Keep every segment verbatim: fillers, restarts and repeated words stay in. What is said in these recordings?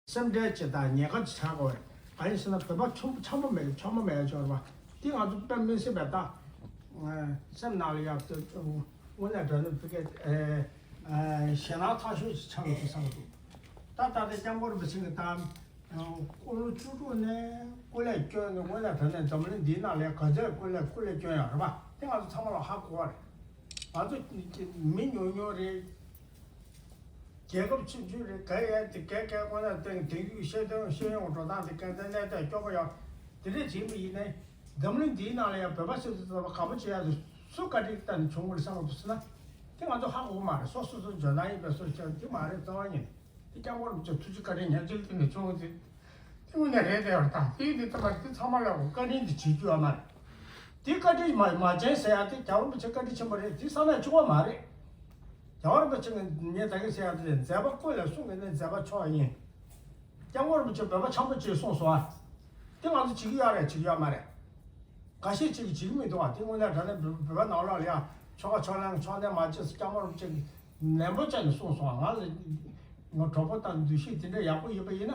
སེམས་ཁྲལ་བྱེད་དང་ཉེན་ཁ་ཆགས་དགོས། གང་ཡིན་ཟེར་ན་བོད་པ་ཆོམ་ཆོམ་པོ་མེད་ཆོམ་པོ་མེད་ཆོག་རེད་པ། དེ་ང་ཚོ་དཔེ་མི་སྲིད་པའི་ད། སེམས་ནང་ལ་ཡག་དངོས་གནས་དྲང་གནས་བོད་སྐད་ཞེད་སྣང་ཚ་ཤོས་ཤིག་ཆགས་ཡོད་དུས་ཚང་འདུག་ད་ད་ལྟ་སྐྱབས་མགོན་རིན་པོ་ཆེ་གི་ད། སྐུ་ལོ་བཅུ་དྲུག་ནས་སྐུ་ལས་བསྐྱོན་ནས་དངོས་གནས་དྲང་གནས་འཛམ་གླིང་འདིའི་ནང་ལ་ག་ཚོད་སྐུ་ལས་སྐུ་ལས་བསྐྱོན་ཡོད་རེད་པ། དེ་ང་ཚོ་ཚང་མ་ལ་ཧ་གོ་བ་རེད། ང་ཚོ་མི་ཉུང་ཉུང་རེད། རྒྱལ་ཁབ་ཆུང་ཆུང་རེད། ག་ཡ་དེ་ག་ག་དངོས་གནས་སྟེང་དེང་དུས་ཤེས་དོན་ཤེས་ཡོང་འགྲོ་སྟངས་དེ་ག་ཚོད་གནས་སྟངས་སྐྱོ་པོ་ཡོད། དེ་འདྲས་བྱེད་པ་ཡིན་ནའི་འཛམ་གླིང་འདིའི་ནང་ལ་ཡང་བོད་པ་སོ་སོ་ཚོ་ལ་དགའ་པོ་བྱེད་ཡག་དེ་སུ་བཀའ་དྲིན་བཏང་ནས་བྱུང་བ་རེད་བསམ་གྱི་འདུག་ཟེར་ན། དེ་ང་ཚོ་ཧ་གོ་གི་མ་རེད། སོ་སོ་སོ་འཇོན་ཐང་ཡོད་པའི་སོ་སོ་དེ་མ་རེད། རྩ་བ་ཉིད་དེ་སྐྱབས་མགོན་རིན་པོ་ཆེ་ཐུགས་རྗེ་བཀའ་དྲིན་ཉག་གཅིག་དེ་ནས་བྱུང་ཟེར། དེ་དངོས་གནས་རེད་དེ་ཡོད་ད། དེ་ཡིན་དུས་ཙམ་པ་དེ་ཚང་མ་ལ་བཀའ་དྲིན་དེ་བྱེད་རྒྱུ་ཡོད་མ་རེད། དེ་བཀའ་དྲིན་མ་མ་བྱས་ཟེར་ཡག་དེ་རྒྱལ་བ་རིན་པོ་ཆེ་བཀའ་དྲིན་ཆེན་པོ་རེད། དེ་བསམ་ཡག་གཅིག་པོ་མ་རེད། རྒྱལ་བ་རིན་པོ་ཆེ་ངས་ད་གིན་ཟེར་ཡག་དེ་མཛད་པ་ཀུན་ལས་གསུང་གི་ནི་མཛད་པ་མཆོག་ཡིན། སྐྱབས་མགོན་རིན་པོ་ཆེ་བོད་པ་འཆམ་པོ་བྱས་གསུངས་སོང་ཨ། དེ་ང་ཚོ་བྱེད་ཀྱི་ཡོད་རེད་བྱེད་ཀྱི་ཡོད་མ་རེད། ཁ་ཤས་ཅིག་གིས་བྱེད་ཀྱི་མི་འདུག་ཨ། དེ་དངོས་གནས་དྲང་གནས་བོད་པ་ནང་ལོགས་ལ་ཡང་ཆོལ་ཁ་ཕྱོགས་གླེང་ཕྱོགས་འཐེན་མ་བྱེད་ཟེར་སྐྱབས་མགོན་རིན་པོ་ཆེ་ནན་པོ་བྱས་ནས་གསུངས་སོང་ཨ། ང་ལ་ང་གྲོགས་པོ་དང་འདུ་ཤེས་དེ་འདྲ་ཡག་པོ་ཡོད་པ་ཡིན་ན།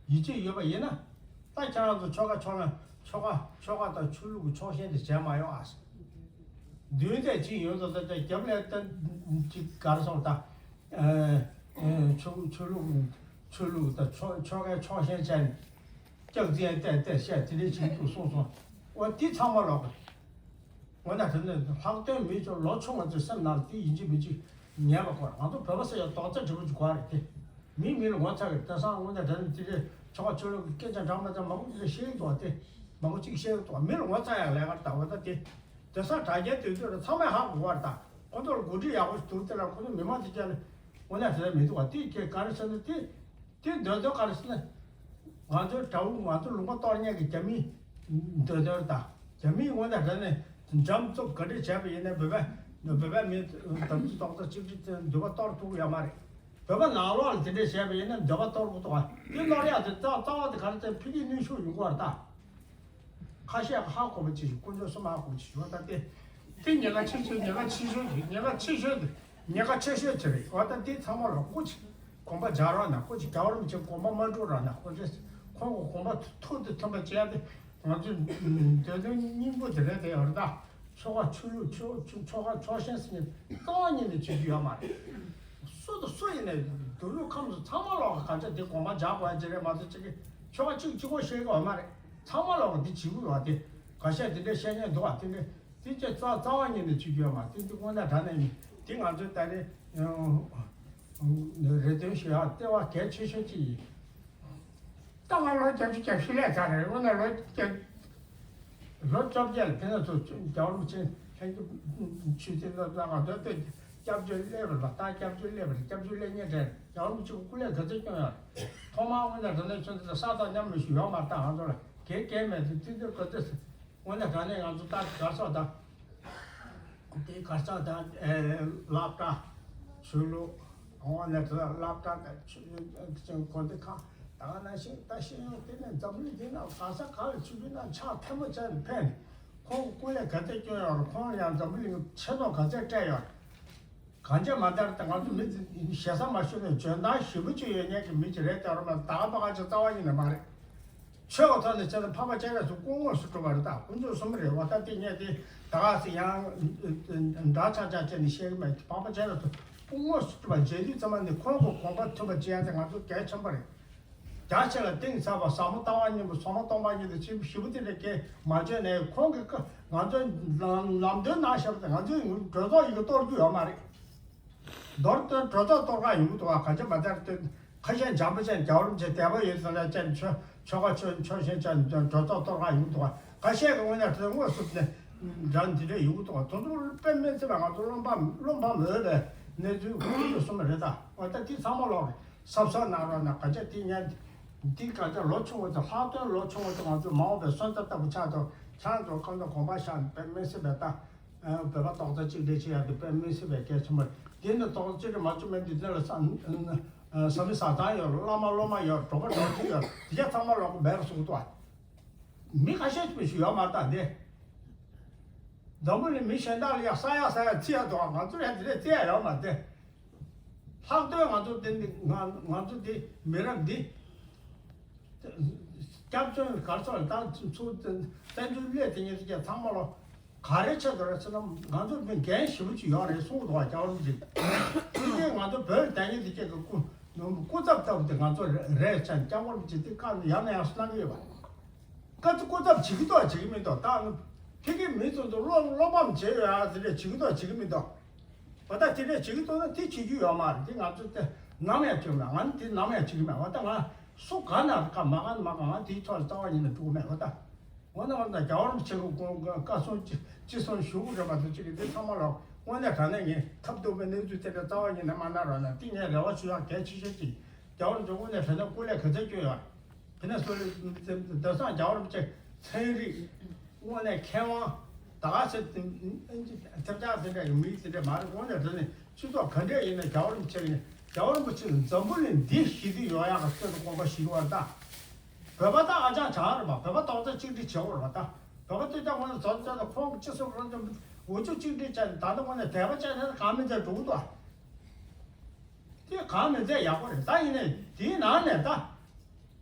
ཡིད་ཆེས་ཡོད་པ་ཡིན་ན། ད་ཁྱེད་རང་ཚོ་ཆོལ་ཁ་ཕྱོགས་གླེང་ཆོལ་ཁ་ཆོལ་ཁ་དང་ཆོས་ལུགས་ཀྱི་ཕྱོགས་ཞེན་དེ་བྱས་མ་ཡོང་ཨ། མདུན་དེ་ཅི་ཡོད་དོ། ད་ལྟ་རྒྱབ་ལ་ད་ཅིག་ག་རེ་སོང་ད། ཆོས་ཆོས་ལུགས་ཆོས་ལུགས་དང་ཆོས་ཆོལ་ཁའི་ཕྱོགས་ཞེན་བྱས་ནས་སྐྱག་རྫུན་བལྟས་བལྟས་བཤད་དེ་འདྲའི་བྱེད་འདུག་གསུངས་སོང་། འོ་དེ་ཚང་མ་ལོག་གི། འོ་ན་དེ་ནས་ལྷག་དོན་མི་ཚོ་ལོ་ཆུང་བ་ཚོའི་སེམས་ནང་ལ་དེ་ཡིན་གཅིག་མིན་གཅིག་ཉན་པ་དགོས། ང་ཚོ་བོད་པ་ཟེར་ཡག་རྡོག་རྩ་འདྲ་པོ་ཅིག་དགོས་རེད་དེ། མི་མི་ལ་ངོ་ཚ་གི་དེང་སང་དངོས་གནས་དྲང་གནས་དེ་འདྲའི་ཆོལ་ཁ་ཆོས་ལུགས་ཀྱི་སྐད་ཆ་འདྲ་མི་འདྲ་མང་པོ་ཞིག་བཤད་ཀྱི་འདུག་སྟེ། མང་པོ་ཅིག་བཤད་ཀྱི་འདུག་མི་ལ་ངོ་ཚ་ཡག་ལས་ཀ་ད་འོ་ད་དེ། དེང་སང་དྲ་རྒྱའི་དུས་ཚོད་ལ་ཚང་མས་ཧ་གོ་བ་རེད་ད། ཁོ་ཚོ་ལ་འགོ་ཁྲིད་ཡག་པོ་ཞིག་འདུག་དེ་ལ་ཁོ་ཚོ་མི་མང་དེ་རྒྱ་ལ་དངོས་གནས་དེ་འདྲ་མི་འདུག་བ། དེ་གས་ག་རེ་ཟེར་ན་དེ། དེ་འདོད་དོན་ག་རེ་ཟེར་ན། ང་ཚོའི་དགྲ་བོ་ང་ཚོ་ལུང་པ་གཏོར་མཁན་གྱི་རྒྱ་མིའི་འདོད་དོན་རེད་ད། རྒྱ་མིས་དངོས་གནས་དྲང་གནས་འཇམ་རྩུབ་ག་འདྲ་བྱས་པ་ཡིན་ན་བོད་པ་བོད་པ་མི་དམ་ཚིག་རྡོག་རྩ་གཅིག་སྒྲིལ་དེ་འདོད་པ་གཏོར་ཐུབ་ཀྱི་ཡོད་མ་རེད། བོད་པ་ནང་ལོགས་ལ་དེ་འདྲས་བྱས་པ་ཡིན་ན་འདོད་པ་གཏོར་དགོས་འདུག་བ། དེ་གཏོར་ཡག་དེ་རྩ་རྩ་བ་དེ་ག་རེ་ཟེར་ཕ་གིའི་གནོན་ཤུགས་ཡོང་གི་ཡོད་རེད་ད། ཁ་ཤས་ཧ་གོ་བ་ཅིག་དཀོན་མཆོག་གསུམ་ཧ་གོ་བ་ཅིག་ཡོད་ད་དེ། དེ་ཉེན་ཁ་ཆེ་ཤོས་ཉེན་ཁ་ཆེ་ཤོས་ཅིག་ཉེན་ཁ་ཆེ་ཤོས་དེ་ཉེན་ཁ་ཆེ་ཤོས་དེ་རེད། འོ་ད་དེ་ཚང་མ་ལ་སྐུ་མཁྱེན་དགོངས་པ་འཇགས་རོགས་གནང་། སྐུ་མཁྱེན་རྒྱལ་བ་རིན་པོ་ཆེ་དགོངས་པ་མ་འགྲུབ་རོགས་གནང་། ཁོང་ཚོས་ཁོང་གི་དགོངས་པ་ཐུགས་དང་མཐུན་པ་བྱས་ཏེ་ང་ཚོའི་འདོད་དོན་སྙིང་པོ་དེ་རེད་དེ་ཡོད་རེད་ད། ཆོལ་ཁ་ཆོས་ལུགས་ཆོས་ཆོས་ཆོལ་ཁ་ཕྱོགས་ཞེན་ཟེར་མཁན་རྩ་བ་ཉིད་ནས་བྱེད་རྒྱུ་ཡོད་མ་རེད། སུ་དང་སུ་ཡིན་ནའི་མདོ་དབུས་ཁམས་གསུམ་ཚང་མ་ལོག་ག་ཚོད་དེ་དགོངས་པ་འཇགས་དགོས་ཡ་ཅིག་རེད་མ་གཏོགས་ཅིག་གི་ཆོལ་ཁ་གཅིག་གཅིག་པོ་བཤད་ཀྱི་ཡོད་མ་རེད། ཚང་མ་ལོག་ག་འདི་བྱེད་ཀྱི་ཡོད་དེ། འགའ་ཤས་དེ་འདྲ་བཤད་མཁན་འདུག་བ། དེ་འདྲ་དེ་ཅི་རྩ་རྩ་བ་ཉིད་ནས་བྱེད་རྒྱུ་ཡོད་མ་རེད། དེ་འདི་དངོས་གནས་དྲང་གནས་ཡིན། དེ་ང་ཚོའི་ད་རེས་རེ་འདུན་ཞུ་ཡ་ལྟེ་བ་གལ་ཆེ་ཤོས་ཅིག་ཡིན། ད་ང་ལོ་བརྒྱད་ཅུ་གྱ་བཞི་སླེབས་ཚར་རེད། དངོས་གནས་ལོ་བརྒྱད། ལོ་བཅོ་བརྒྱད་ལ་ཕན་ཚུན་རྒྱལ་བ་རིན་པོ་ཆེ་ལྷན་རྒྱས་ཆོས་སྲིད་སློབ་གཙང་ང་ཚོའི་སྟོད་སྐྱབས་བཅོལ་སླེབས་པ་རེད་པ། ད་སྐྱབས་བཅོལ་སླེབས་པ་རེད། སྐྱབས་བཅོལ་སླེབས་མཁན་དེ་རྒྱལ་བ་རིན་པོ་ཆེ་སྐུ་ལས་ག་ཚོད་བསྐྱོན་ཡོད་རེད། ཐོག་མར་དངོས་གནས་དྲང་གནས་ཆོས་སྲིད་ས་ཐོག་མཉམ་མི་ཞུ་ཡོད་མ་རེད། ད་ང་ཚོ་ལ་གལ་གལ་མེད་དུས་དེ་དུས་ག་ཚོད་དངོས་གནས་དྲང་གནས་ང་ཚོ་ད་གར་སོགས་དང་། དེ་གར་སོགས་དང་སློབ་གྲྭ། ཆོས་ལུགས། འོ་ན་དེ་སློབ་གྲྭ་དང་ཆོས་ལུགས་ཀྱི་དགོན་སྡེ་ཁག་ད་ག་ནང་བཞིན་ད་ཤེས་ཡོན་དེ་ནས་འཛམ་གླིང་འདི་ན་ག་ས་ག་ལ་ཆོས་བརྒྱུད་ནང་ཕྱག་ཐལ་མོ་སྦྱར་ནས་ཕེབས་ནས་ཁོང་གི་སྐུ་ལས་ག་ཚད་བསྐྱོན་ཡོད་རེད། ཁོང་ཡང་འཛམ་བུ་གླིང་གི་ཆེ་མཐོང་ག་ཚད་སྤྲད་ཡོད་རེད། གང་ཅི་མ་ལྟར་ད་ང་ཚོ་མི་ཞེ་ས་མ་ཞུ་ནས་འཇོན་ཐང་ཞེ་པོ་ཅིག་ཡོད་མཁན་གྱི་མི་ཅིག་རེད་དེ་རུ་མ་ད་ག་པ་ག་ཅིག་རྩ་བ་ཉིད་ནས་མ་རེད། ཆོས་ཀྱི་ཐོག་ནས་བྱས་ན་འཕགས་པ་སྤྱན་རས་གཟིགས་སྐུ་དངོས་སུ་གྲུབ་པ་རེད། ད་དཀོན་མཆོག་གསུམ་རེད་བ། ད་དེ་ངས་དེ་ད་ག་ཟེ་ཡང་འདྲ་ཆགས་ཆགས་བྱས་ནས་བཤད་གི་མེད། འཕགས་པ་སྤྱན་རས་གཟིགས་སྐུ་དངོས་སུ་གྲུབ་པ་མཇལ་དུས་ཙམ་པ་ནས་ཁོང་གི་དགོངས་པ་མཐུན་པ་བྱེད་ཡ་དེ་ང་ཚོ་གལ་ཆེན་པོ་རེད། རྒྱ་ཆེ་ལ་གཏིང་ཟབ་པ་ཟབ་མོ་ལྟ་བ་སྙིང་པོ་ཟབ་མོ་སྟོང་པ་ཉིད་དུ་ཕྱིན་པ་ཞེ་པོ་དེ་འདྲ་སྐད་མ་བརྗོད་ནས་ཁོང་གིས་ང་ཚོའི་ལམ་ལམ་སྟོན་གནང་བཞག་པ་དེ་ང་ཚོའི་གྲོས་ཚོགས་ཡི་གེ་གཏོར་རྒྱུ་ཡོད་མ་རེད། མདོར་བསྡུས་གྲོས་ཚོགས་གཏོར་ག་ཡོང་གི་འདུག་བ། ག་ཅི་མ་ལྟར་དེ་ཁ་ཤས་འཇམ་པོ་བྱས་ནས་རྒྱལ་བ་རིན་པོ་ཆེ་དད་པ་ཡོད་ཙང་ལ་བཅར་ནས་ཆོས་ཆོལ་ཁ་ཆོས་ཆོས་གཞན་བཅར་ནས་གྲོས་ཚོགས་གཏོར་ག་ཡོང་གི་འདུག་བ། ཁ་ཤས་ཀྱི་དངོས་གནས་དེ་དངོས་སུ་ནས་འདྲ་འདི་འདྲ་ཡོང་གི་འདུག་བ། དེ་ཚོ་དཔེ་མི་སྲིད་པ་ང་ཚོ་བློ་ཕམ་བློ་ཕམ་འོས་པའི་གནས་ཚུལ་ཁོང་ཚོས་གསུངས་པ་རེད། ད་འོ་ད་དེ་ཚང་མ་ལོག་གསབ་སོར་གནང་རོགས་གནང་། ག་ཅི་དེ་ཉན་འདི་ག་ཅི་ལོ་ཆུང་བ་ཚོ་ལྷག་དོན་ལོ་ཆུང་བ་ཚོ་ང་ཚོ་མ་འོངས་པའི་སོན་རྩ་ལྟ་བུ་ཆགས་འདུག་ཁྱེད་རང་ཚོ་ཁོང་ཚོ་དགོངས་པ་བཞག་ནས་དཔེ་མི་སྲིད་པའི་ད། བོད་པ་རྡོག་རྩ་གཅིག་སྒྲིལ་བྱེད་ཡག་དེ་དཔེ་མི་སྲིད་པའི་གལ་ཆེན་པོ་རེད། དེ་ནི་རྡོག་རྩ་གཅིག་སྒྲིལ་མ་བྱུང་མིན་དུས་འདི་ལ་བཟའ་མི་བཟའ་ཚང་ཡོད་རེད། བླ་མ་སློབ་མ་ཡོད་རེད། གྲོགས་པོ་གྲོགས་མཆེད་ཡོད་རེད། དེ་ག་ཚང་མ་ལོག་གི་འབད་རུ་སོང་འདུག་ཨ། མི་ཁ་ཤས་ཅིག་ཞིག་ཡོད་མ་རེད། ད་འདི་འཛམ་བུ་གླིང་མི་གཞན་དག་ལ་ཡ་ས་ཡ་ས་ཡ་བརྩི་ཡ་འདུག་ཨ། ང་ཚོར་ཡ་དེ་འདྲས་བརྩི་ཡ་ཡོད་མ་རེད། ལྷག་དོན་ང་ཚོ་འདི་ང་ང་ཚོ་འདི་མི་རབས་འདི། སྐྱབས་བཅོལ་གར་སོང་ད་ཚུ་བཙན་བྱོལ་སླེབས་དེ་ཉིད་ཀྱི་ཚང་མ་ལོ། ག་རེ་ཆེད་དུ་རེད་ཟེར་ན་ང་ཚོ་མི་འགན་ཞེ་པོ་ཅིག་ཡོད་རེད་གསུངས་འདུག་བ། སྐྱབས་བཅོལ་ཅིག་དེ་ནས་ང་ཚོ་བོད་དེ་ཉིད་དེ་སྐྱེ་གི་སྐུ་སྐུ་ཚབ་ལྟ་བུ་དེ་ང་ཚོ་རེད་ཆ་སྐྱབས་བཅོལ་ཅིག་དེ་བཀའ་ཡང་ནས་ཡང་སུ་གནང་གི་ཡོད་པ། སྐབས་སུ་སྐུ་ཚབ་བྱེད་ཀྱི་འདུག་བྱེད་ཀྱི་མི་འདུག་ད་ཕ་གི་མི་ཚོ་ཚོ་བློ་བློ་ཕམ་བྱེད་ཡོད་ཨ་དེ་འདྲས་བྱེད་ཀྱི་འདུག་བྱེད་ཀྱི་མི་འདུག་བ། ད་དེ་འདྲས་བྱེད་ཀྱི་འདུག་ན་དེ་བྱེད་རྒྱུ་ཡོད་མ་རེད། དེ་ང་ཚོ་དེ་ནམ་ཡང་བྱེད་ཀྱི་མེད། ང་ནི་དེ་ནམ་ཡང་བྱེད་ཀྱི་མེད་བ། ད་ང་སུ་ག་ན་ག་མ་ག་ན་མ་ག་ང་དེའི་ཐོག་ལ་རྩ་བ་ཉིད་ནས་འགྲོ་གི་མེད་བ། ད་འོ་ན་འོ་ན་རྒྱལ་བ་རིན་པོ་ཆེ་གི་དགོངས་བཀའ་གསུང་ཅི་ཅི་གསུང་ཞུ་དགོས་རེད་མ་གཏོགས་ཅི་གི་དེ་ཚང་མ་ལ་དངོས་གནས་དྲང་གནས་ངས་ཐབས་སྡུག་པའི་གནས་ཚུལ་དེ་འདྲ་རྩ་བ་ཉིད་ནས་མ་གནང་རོགས་གནང་། དེ་ངས་རེ་བ་ཞུ་ཡག་གལ་ཆེ་ཤོས་ཅིག་རྒྱལ་བ་རིན་པོ་ཆེ་དངོས་གནས་དྲང་གནས་སྐུ་ལས་ག་ཚད་བསྐྱོན་ཡོད་རེད། དེ་ནས་སོ་རེ་དེང་སང་རྒྱལ་བ་རིན་པོ་ཆེ་ཚན་རིག་དངོས་གནས་མཁས་དབང་ད་ག་ཚད་ཐེབས་ཆག་དེ་འདྲ་གི་མི་དེ་འདྲ་མ་རེད། དངོས་གནས་དྲང་གནས་སྤྱི་ཚོགས་ག་འདྲས་ཡིན་ན་རྒྱལ་བ་རིན་པོ་ཆེ་གི་རྒྱལ་བ་རིན་པོ་ཆེ་འཛམ་བུ་གླིང་འདི་ཞི་བདེ་ཡོང་ཡག་གི་ཆེད་དུ་དགོངས་པ་བཞེས་ཀྱི་ཡོད་རེད་ད། བོད་པ་ད་ཨ་ཅག་ཆགས་རེད་པ། བོད་པ་ཏོག་ཙམ་གཅིག་སྒྲིལ་བྱེད་དགོས་རེད་པ། ད་བོད་པ་ཏོག་ཙམ་ངོས་ནས་བཟོ་བཅོས་དང་ཁོང་གི་སྤྱི་ཚོགས་རང་དབང་འུ་ཚོ་གཅིག་སྒྲིལ་བྱས་ནས་ད་ལྟ་ངོས་ནས་དད་པ་བྱས་ནས་གང་མི་མཛད་འགྲོ་གི་འདུག་ཨ། དེ་གང་མི་མཛད་ཡག་པོ་རེད། ད་ཡིན་ནའི་དེའི་ནང་ནས་ད་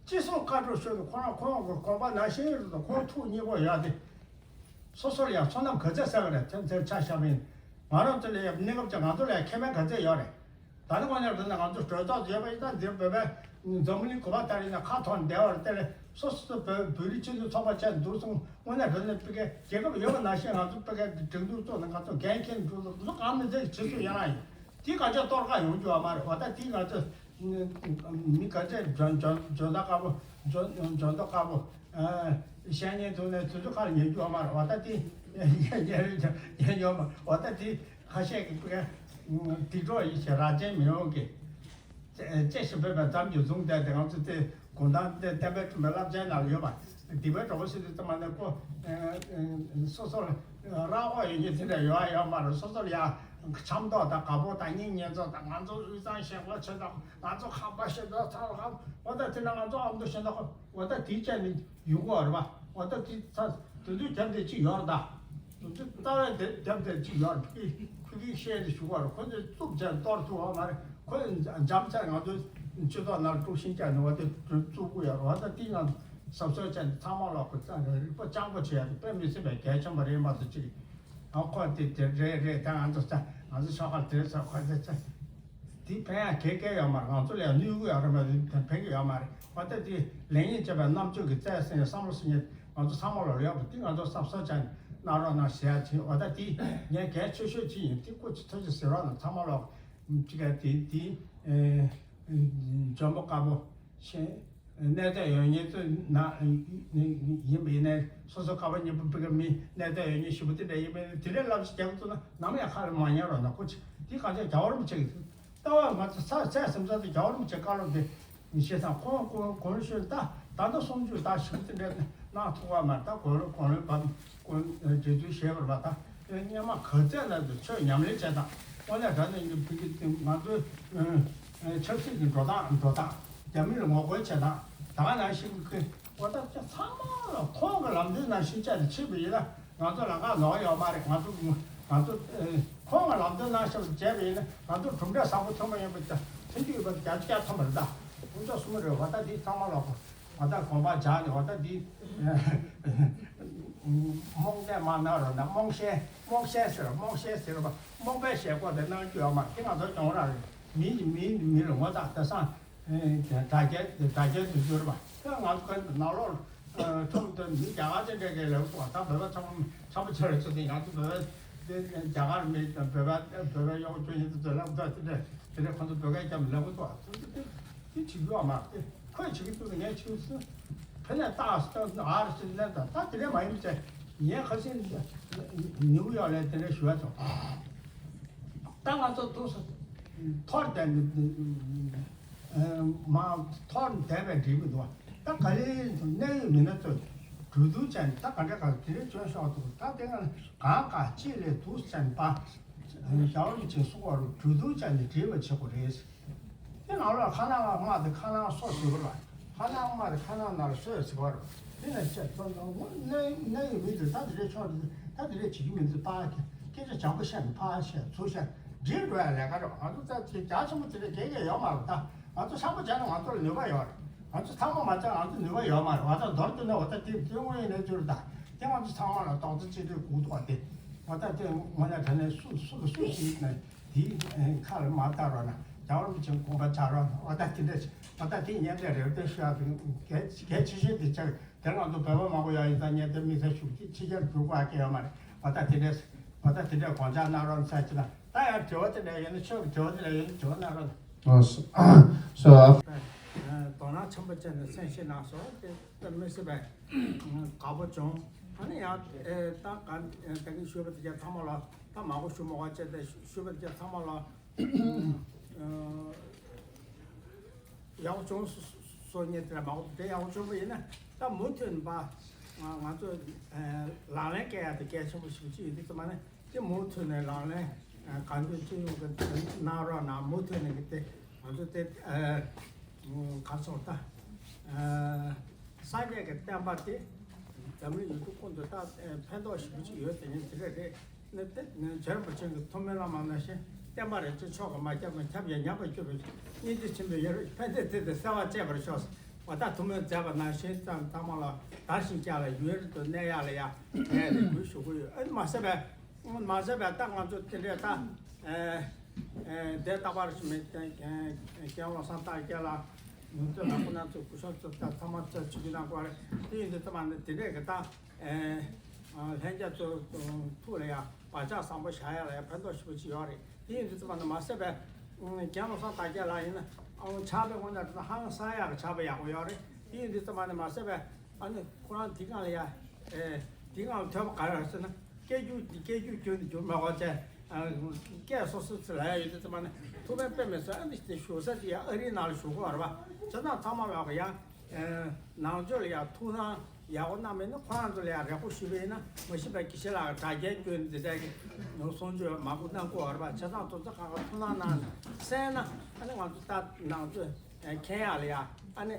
ཅི་གསུང་བཀའ་སྒྲུབ་ཞུས་ནས་ཁོ་རང་ཁོང་གི་དགོངས་པ་ནང་བཞིན་རེད་དང་ཁོང་ཐུགས་མཉེས་པོ་ཡོད་དེ། སོ་སོར་ཡང་བསོད་ནམས་ག་ཚད་བསགས་པ་རེད། ཐེངས་ཐེངས་ཆ་བཞག་པ་ཡིན། ང་རང་ཚོ་ལ་ཡང་གནས་སྐབས་ཀྱི་ང་ཚོ་ལ་ཡང་ཁེ་ཕན་ག་ཚད་ཡོད་རེད། ད་ནི་དངོས་གནས་དྲང་གནས་ང་ཚོ་གྲོས་ཚོགས་ཡོད་པ་ཡིན་ན་འདིར་བོད་པའི་འཛམ་བུ་གླིང་ག་པར་ལྟ་ཡིན་ན་ཁ་འཐོར་བསྡད་པ་རེད། དེ་ལས་སོ་སོ་སོ་བོད་བོད་རིགས་སྤྱི་མཐུན་ཚོགས་པ་བཅས་འདུག་སོང་། དངོས་གནས་དྲང་གནས་ཕ་གིའི་རྒྱལ་ཁབ་ཡོད་པ་ནང་བཞིན་ང་ཚོ་ཕ་གིའི་སྒྲིག་འཛུགས་བཙུགས་ནས་ང་ཚོ་འགན་འཁྱེར་འགྲོ་ལ་ང་ཚོ་གང་མི་ཚེ་བྱེད་སྲོལ་ཡོད་ན་ཡིན། དེ་ག་ཚོད་གཏོར་བརླག་ཡོང་རྒྱུ་ཡོད་མ་རེད་བ། ད་དེ་ང་ཚོ་མི་ག་ཚོད་འཇོན་འཇོན་འཇོན་ཐང་དཀར་པོ་འཇོན་འཇོན་ཐང་དཀར་པོ་བཤད་ཉན་ཐུབ་ནས་དུས་ཚོད་ཁ་ལ་ཉན་རྒྱུ་ཡོད་མ་རེད་བ། ད་དེ་ཉན་ཉན་ཡོད་མ་རེད་བ། ད་དེ་ཁ་ཤས་ཀྱི་སྡིག་གྲོགས་ཡིན་ཞེས་རང་བཙན་མི་ཡོང་གི། བཅད་བཞིན་ཕེབས་པ་ཙམ་གྱིས་བཟུང་བསྡད་དེ་ང་ཚོ་དེ་དགོང་དག་འདི་བསྟན་པའི་སྒྲོན་མེ་བསླབ་བྱའི་ནང་ལ་ཡོད་པ། སྡིག་པའི་གྲོགས་པོ་ཟེར་དུས་ཙམ་པ་ནས་ཁོ་སོ་སོ་ལ་རང་དབང་ཡོད་མཁན་དེ་འདྲ་ཡོད་ཡོད་མ་རེད། སོ་སོ་ལ་ཡང་འཆམ་མདོག་དང་དགའ་པོ་དང་སྙིང་ཉེ་ཚོ་དང་ང་ཚོ་དབུས་གཙང་ཞེན་ཁོག་ཆེ་དང་ང་ཚོ་ཁམས་པ་ཞེ་དྲག་ཚང་ལ་ཁམས་འོ་ད་དེ་ན་ང་ཚོ་ཨ་མདོ་ཞེ་དྲག་འོ་ད་དེ་བཅད་ནས་ཡོང་གི་རེད་པ། འོ་ད་དེ་ཚ་དེ་ཚོའི་རྒྱབ་དེ་གཅིག་ཡོད་རེད་ད། དེ་ཚོ་རྩ་བའི་དེ་རྒྱབ་དེ་གཅིག་ཡོད་རེད། ཁོ་ཁོ་གིས་བཤད་དེ་ཞུ་གི་རེད། ཁོ་ཚོས་རྩུབ་ཅན་གཏོར་ཐུབ་པ་མ་རེད། ཁོས་འཇམ་ཆ་ང་ཚོའི་སྤྱི་ཚོགས་ནང་དཀྲུག་ཤིང་བཅག་ནས་འོ་དེ་བཙུགས་ཀྱི་ཡོད་རེད། འོ་ད་དེ་ང་གཟབ་གཟབ་བྱས་ནས་ཚང་མ་ལོག་གི་རྩ་རིག་པ་སྤྱང་པོ་བྱེད་ཡ་དེ་དཔེ་མི་སྲིད་པའི་གལ་ཆེན་པོ་རེད་མ་གཏོགས་ཅིག་ཨ་ཁོ་དེ་དེ་རེད་རེད། ད་ང་ཚོ་ཚ་ང་ཚོ་ཤོག་ཁ་དེ་ཚ་ཁོ་དེ་ཚ་དེ་ཕན་ཡ་གེ་གེ་ཡོད་མ་རེད། ང་ཚོ་ལ་ཡང་གནོད་གི་ཡོད་རེད་མ་རེད། ཕན་གི་ཡོད་མ་རེད། ཨ་ད་དེ་ལེགས་ཉེས་འབྱེད་པའི་རྣམ་དཔྱོད་ཀྱི་རྩལ་ཟེར་ནས་བསམ་བློ་ཟེར་མཁན་ང་ཚོ་ཚང་མ་ལ་ཡོད་པ་དེ་ང་ཚོ་གཟབ་གཟབ་བྱས་ནས་གནང་རོགས་གནང་ཟེར་ཡ་བྱས། ཨ་ད་དེ་ངས་གལ་ཆེ་ཤོས་ཅིག་ཡིན། དེ་སྐུ་མཁྱེན་ཐུགས་རྗེ་ཟེར་རོགས་གནང་། ཚང་མ་ལ་ཅིག་ག་དེ་དེ་འཇོན་པོ་དཀར་པོ་ཤེས། གནས་སྟངས་ཡོད་མཁན་ཚོ་ན་ཡིན་པ་ཡིན་ནའི་སོ་སོ་ཁ་པར་ཉེ་པོ་ཕ་གི་མི་གནས་སྟངས་ཡོད་མཁན་ཞེ་པོ་དེ་འདྲ་ཡིན་པ་ཡིན་ན་དེ་འདྲའི་ལབ་ཞིག་རྒྱག་གི་འདུག་ན་ནམ་ཡང་ཁ་ལ་མ་ཉན་རོགས་གནང་། ཁོ་ཅིག་དེ་ག་ཚོད་རྒྱལ་བ་རིན་པོ་ཆེ་གི་ལྟ་བ་ང་ཚོ་ཚ་ཚད་སེམས་ཚ་དེ་རྒྱལ་བ་རིན་པོ་ཆེ་བཀའ་སློབ་དེ་ཤེས་ཙང་ཁོང་གོང་གོང་ཞུས་ད་ད་ལྟ་གསུང་ཆོས་ད་ཞེ་པོ་དེ་འདྲ་གནང་ཐུབ་པ་མ་རེད། ད་གོང་ལོ་གོང་ལོ་བབ་གོང་འབྲེལ་མཐུད་བྱས་པ་རེད་པ། ད་དེ་སྔོན་མ་ག་ཚད་ལ་དུ་ཆོས་ཉམས་ལེན་བྱས་དང་དངོས་གནས་དྲང་གནས་ཀྱི་ཕ་གི་ང་ཚོའི་ཆབ་སྲིད་ཀྱི་འགྲོ་སྟངས་འགྲོ་སྟངས་རྒྱ་མི་ལ་ངོ་རྒོལ་བྱེད་སྟངས་ད་ག་ནང་བཞིན་གྱི་འོ་ད་ཚང་མ་ལ་ཁོང་གི་ལམ་སྟོན་ནང་བཞིན་བྱས་ཏེ་ཕྱིན་པ་ཡིན་ན་ང་ཚོ་ལམ་ཁ་ནོར་ཡོད་མ་རེད། ང་ཚོ་ང་ཚོ་ཁོང་གི་ལམ་སྟོན་ནང་བཞིན་བྱས་པ་ཡིན་ན་ང་ཚོ་གྲུབ་འབྲས་བཟང་པོ་ཐོན་པ་ཡིན་པ་ཐོན་རྒྱུ་ཡོད་པ་བརྒྱ་ཆ་བརྒྱ་ཐོན་པ་རེད། ད་དཀོན་མཆོག་གསུམ་རེད། འོ་ད་འདི་ཚང་མ་ལ་ང་ད་དགོངས་པ་འཇགས་ནས་འོ་ད་འདི་རྨོངས་དད་མ་གནང་རོགས་གནང་། རྨོངས་ཞེན་རྨོངས་ཞེན་ཟེར་རྨོངས་ཞེན་ཟེར་བ་རྨོངས་པའི་ཞེན་ཁོག་དེ་གནང་རྒྱུ་ཡོད་མ་རེད། དེ་ང་ཚོ་གྱོང་རག་རེད། མི་མི་མི་ལ་ངོ་ཚ་དེ་སང་དྲ་རྒྱའི་དྲ་རྒྱའི་དུས་ཚོད་རེད་པ། ད་ང་ཚོ་ནང་ལོགས་ཁྲོམ་དུ་མི་རྒྱ་གར་ཅན་འདྲ་གི་ལས་ཀོ་ད་བོད་པ་ཚང་མ་ཚང་མ་ཆེ་རེད་ཚོད་དེ་ང་ཚོ་བོད་པ་དེ་རྒྱ་གར་མི་བོད་པ་བོད་པ་གཡོག་བྱོས་ཡིན་དུས་ཚོད་ལབ་ད་དེ་འདྲ་དེ་འདྲ་ཁོ་ཚོ་བོད་སྐད་རྒྱབ་ལབ་གི་འདུག་དེ་དེ་དེ་བྱེད་རྒྱུ་ཨ་མ་དེ་ཁོས་བྱེད་ཀྱི་འདུག་ངས་བྱེད་ཀྱི་སུ་ཕེ་ནས་ཏག་སྟོན་ཨར་སི་ལེན་ད་ད་དེ་འདྲ་མ་ཡིན་ཚེ་ངས་ཁ་སང་ནིའུ་ཡོག་ལ་དེ་འདྲ་ཞུ་བ་ཚོ་ད་ང་ཚོ་འདུག་སུ་ཐོར་དེ་མ་ཐོར་བསྡད་པའི་འགྲིག་མི་འདུག་ད་ག་ལེ་གནད་ཡོད་མི་སྣ་ཚོས་གྲོས་བསྡུར་བྱས་ནས་ད་ག་འདྲ་ག་དེ་རིང་བྱོན་ཤོག་འདུག་ད་དེ་ང་གང་ག་ཅི་ལས་འདུག་བྱས་ནས་པ་ཞའོ་ལུང་ཆེན་སུ་བར་གྲོས་བསྡུར་བྱས་ནས་འགྲིག་པ་བྱེད་དགོས་རེད། དེ་ནང་ལ་ཁ་ནང་ལ་དམག་དེ་ཁ་ནང་སོ་ཟེར་བ་རེད། ཁ་ནང་དམག་དེ་ཁ་ནང་ནང་ལ་སོ་ཟེར་བ་རེད། དེ་ནས་བཤད་ཚོ་ནང་གནས་གནས་ཡོད་མི་དེ་ད་དེ་རིང་ཆོག་ད་དེ་རིང་བྱེད་ཀྱི་མི་འདུག་ད་སྐད་ཆ་བྱང་པོ་བཤད་ནས་ཕར་བཤད་ཚུར་བཤད། འགྲིག་འགྲོ་ཡ་ལས་ཀ་རེད། ང་ཚོ་ད་དེ་རྒྱ་ཆེན་པོ་དེ་འདྲ་གང་ཡང་ཡོད་མ་རེད། ད་ང་ཚོ་ཚང་མ་བྱས་ན་ང་ཚོ་ལ་ནུས་པ་ཡོད་རེད། ང་ཚོ་ཚང་མ་མ་བྱས་ང་ཚོ་ནུས་པ་ཡོད་མ་རེད། ང་ཚོ་མདོར་བསྡུས་ན་འོ་ད་དེ་དེ་དངོས་ཡིན་གནས་ཚུལ་རེད། ད་དེ་ང་ཚོ་ཚང་མ་ལ་རྡོག་རྩ་གཅིག་སྒྲིལ་དགོས་འདུག་བ། དེ་འོ་ད་དེ་དངོས་གནས་དྲང་གནས་སུ་སུ་ལ་སུ་ཞིག་ནས་དེའི་ཁ་ལ་མ་བཏགས་རོགས་གནང་། རྒྱལ་བ་རིན་པོ་ཆེའི་དགོངས་པ་འཇགས་རོགས་གནང་། འོ་ད་དེ་འདྲ་ཞིག་འོ་ད་དེ་ངས་འདྲ་རེ་བ་ཞུ་ཡག་གལ་གལ་ཆེ་ཤོས་དེ་ཆགས། དེ་ང་ཚོ་བོད་པ་མང་པོ་ཡོད་ཡིན་ཙང་ངས་དེ་དམིགས་བསལ་ཞུ་གི་ཕྱི་རྒྱལ་འགྲོ་དགོས་ཡ་གང་ཡོད་མ་རེད། འོ་ད་དེ་འདྲས་འོ་ད་དེ་འདྲས་དགོངས་འཇགས་གནང་རོགས་ཟེར་གྱི་ན། ད་ཡང་དྲི་བ་དེ་འདྲས་ཡོད་ན། ཆོས་ཀྱི་དྲི་བ་དེ་འདྲས་ཡོད་ན་དྲི་བ་གནང་རོགས། ཨོ་སོ་སོ། ཨ། དོ་སྣང་ཆེན་པོ་བྱས་ནས་གསན་བཞེས་གནང་སོང་། དེ་ལྟར་མི་སྲིད་པས་དགའ་པོ་བྱུང་། ཨ་ནི་ཡང་ད་ག་ད་གིན་ཞུས་པ་དེ་ག་ཚང་མ་ལ་ད་མང་པོ་ཞུ་མ་དགོས་བྱས་ཏེ་ཞུས་པ་དེ་ག་ཚང་མ་ལ། ཡག་པོ་བྱུང་སོ་སོ་ངས་དེ་ལ་མ་འོ་དེ་ཡག་པོ་བྱུང་བ་ཡིན་ན། ད་མུ་མཐུད་ནས་ཕར་ང་ང་ཚོ་ལག་ལེན་བཀལ་ཡག་དེ་གལ་ཆེན་པོ་ཞིག་ཅིག་ཡིན་དུས་ཙམ་པ་ནི། དེ་མུ་མཐུད་ནས་ལག་ལེན་གང་མགྱོགས་ཅི་ཡོང་གི་གནང་རོགས་གནང་། མུ་མཐུད་ནས་གི་དེ་ང་ཚོ་དེ་ག་ཚོད་ད་སངས་རྒྱས་ཀྱི་བསྟན་པ་དེ་འཛམ་གླིང་ཡུལ་གྲུ་ཀུན་ཏུ་ད་ཕན་ཐོགས་ཞེ་པོ་ཅིག་ཡོད་དེ་ཡིན་དེ་རེད་རེད། ནི་སྟེ་ནི་རྗེ་རིན་པོ་ཆེ་གི་ཐུགས་སྨོན་བླ་མ་ནང་བཞིན། བསྟན་པ་རེ་ཅིག་ཆོག་གི་མ་ཁྱབ་ཀྱང་ཁྱབ་ཀྱང་ཉམས་པར་གྱུར་པའི་སྙིང་རྗེ་ཆེན་པོའི་ཡ་རབས་ཕན་བདེ་དེ་དེ་གསལ་བར་སྤྱད་པར་ཤོག་འོ་ད་ཐུགས་སྨོན་མཛད་པ་ནང་བཞིན་ཙམ་ཚང་མ་ལ་དར་ཞིང་རྒྱས་ལ་ཡུན་རིང་དུ་གནས་ཡག་ལ་ཡ་ངས་རེ་སྐུལ་ཞུ་གི་ཡོད། ཨ་ནི་མ་ཟད་པའི་མ་ཟད་པའི་ད་ང་ཚོ་དེ་འདྲའི་ད་ཨེ་ཨེ་དེ་རྟག་པར་ཞུ་མེད་ཀྱང་ཀྱང་བློ་བཟང་རྟགས་རྒྱལ་ལ་ཉུང་ཙམ་ལ་ཁོ་ན་ཚོ་སྐུ་ཞབས་ཚོ་ད་ཚང་མ་ཚོ་ཆུ་གི་ནང་སྐོར་དེ་ཡིན་དུས་ཙམ་པ་ནི་དེ་འདྲའི་གི་ད། ལྷན་རྒྱས་ཚོ་ཐུགས་ལ་ཡང་བག་ཆགས་བཟང་པོ་བཞག་ཡ་ལ་ཡང་ཕན་ཐོགས་ཞེ་པོ་ཅིག་ཡོད་རེད། དེ་ཡིན་དུས་ཙམ་པ་ན་མ་ཟད་པའི་རྒན་བློ་བཟང་དར་རྒྱས་ལགས་ཡིན་ན་ཨང་ཆགས་པའི་དངོས་གནས་དྲང་གནས་ཧང་སང་ཡག་གི་ཆགས་པ་ཡག་པོ་ཡོད་རེད། དེ་ཡིན་དུས་ཙམ་པ་ན་མ་ཟད་པའི་ཨ་ནི་ཁོ་རང་དེ་སྒང་ལ་ཡ་དེ་སྒང་ལ་ཐོས་པ་ག་རེ་ཟེར་ན། སྐད་སྒྱུར་སྐད་སྒྱུར་བསྒྱུར་ནས་བསྒྱུར་མ་དགོས་ཚེ། སྐད་སོ་སོ་ཚུར་ལ་ཡ་ཡོད་དུས་ཙམ་པ་ན་ཐུགས་ཕན་དཔེ་མེད་སོང་། ཨ་ནི་དེ་བཞུགས་ས་དེ་ཡ་ཨ་རིའི་ནང་ལ་བཞུགས་དགོས་རེད་པ། བྱས་ཙང་ཚང་མ་ལོག་གི་ཡ། ནང་ཆོས་ལ་ཡང་ཐུགས་སྣང་ཡག་པོ་གནང་མེད་ན། ཁོ་རང་ཚོ་ལ་ཡང་རེ་སྐུལ་ཞུས་པ་ཡིན་ན། མ་གཞི་པའི་དགེ་བཤེས་ལགས་ཀྱིས་དྲ་རྒྱའི་བརྒྱུད་འདི་འདྲའི་གི་གསུང་ཆོས་མང་པོ་གནང་གི་ཡོད་རེད་པ། བྱས་ཙང་དེ་ཚོ་ཁག་ཁག་ཐུགས་སྣང་གནང་ནས་གསན་ན། ཨ་ནི་ང་ཚོ་ད་ནང་ཆོས་མཁྱེན་ཡག་ལ་ཡ། ཨ་ནི་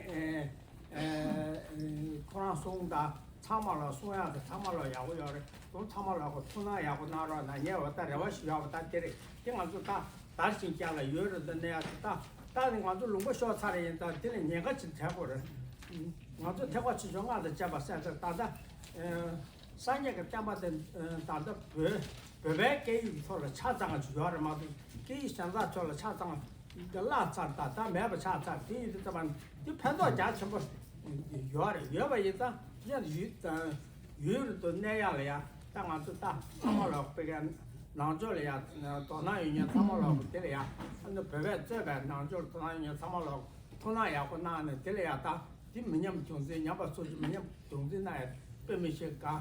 ཁོ་རང་གསུང་དང་ཚང་མ་ལ་གསུང་ཡག་དེ་ཚང་མ་ལ་ཡག་པོ་ཡོད་རེད། དེ་ཚང་མ་ལ་གོ་ཐུགས་སྣང་ཡག་པོ་གནང་རོགས་གནང་། ངས་འོ་ད་རེ་བ་ཞུ་ཡག་པ་ད་དེ་རེད། དེ་ང་ཚོ་ད་དར་ཞིང་རྒྱས་ལ་ཡུན་རིང་དུ་གནས་ཡག་དེ། ད་ད་ནི་ང་ཚོ་ལུང་པ་ཤོར་ཚར་ཡིན། ད་དེ་ལ་ཉེན་ཁ་ཅིག་འཕྲད་དགོས་རེད། ང་ཚོ་ཐེག་པ་ཆེ་ཆུང་སྔགས་དང་བཅས་པ་གསན་ཚར། ད་ལྟ་སངས་རྒྱས་ཀྱི་བསྟན་པ་དེ་ད་ལྟ་བོད་བོད་པའི་སྐད་ཡིག་གི་ཐོག་ལ་ཆ་ཚང་ཅིག་ཡོད་རེད་མ་གཏོགས། སྐད་ཡིག་གཞན་དག་ཐོག་ལ་ཆ་ཚང་བརླག་ཚར། ད་ད་མེད་པ་ཆགས་ཚར། དེ་ཡིན་དུས་ཙམ་པ་ནི་དེ་ཕན་ཐོགས་རྒྱ་ཆེན་པོ་ཡོད་རེད། ཡོད་པ་ཡིན་ཙང་ཡང་ཡུལ་དང་ཡུལ་དུ་གནས་ཡག་ལ་ཡ། ད་ང་ཚོ་ད་ཚང་མ་ལོག་དཔེ་ཀ་ནང་ཆོས་ལ་ཡ་དོ་སྣང་ཡོད་མཁན་ཚང་མ་ལོག་དེ་ལ་ཡ། ཨ་ནི་བོད་པས་གཙོས་པའི་ནང་ཆོས་ལ་དོ་སྣང་ཡོད་མཁན་ཚང་མ་ལོག་ཐུགས་སྣང་ཡག་པོ་གནང་ནས་དེ་ལ་ཡ། ད་དེ་མི་ཉམས་རྒྱུན་འཛིན། ཉམས་པ་སོར་ཆུད་མི་ཉམས་རྒྱུན་འཛིན་གནང་ཡ་དཔེ་མི་སྲིད་གལ་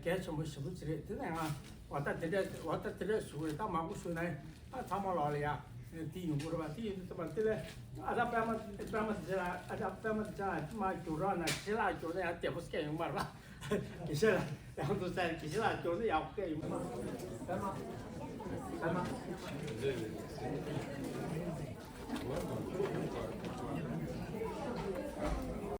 གལ་ཆེན་པོ་ཞེ་པོ་ཅིག་རེད། དེ་ནས་ང་འོ་ད་དེ་འདྲ་འོ་ད་དེ་འདྲ་ཞུ་གི་རེད། ད་མང་པོ་ཞུས་ན་ད་ཚང་མ་ལོག་ལ་ཡ་དེ་ཡོང་གི་རེད་པ། དེ་ཡིན་དུས་ཙམ་པ་དེ་ལས་ཨ་ད་པད་མ་པད་མ་དེ་ལ་ཨ་ད་པད་མ་དེ་ལ་མ་བསྒྱུར་རོགས་གནང་། དགེ་བཤེས་ལགས་བསྒྱུར་ན་ཡང་བདེ་པོ་སྐད་ཡོང་མ་རེད་པ། དགེ་བཤེས་ལགས་ཡག་པོ་འདུག་ཟེར། དགེ་བཤེས་ལགས་བསྒྱུར་ན་ཡག་པོ་སྐད་ཡོང་མ་རེད། པད་མ་པད་མ།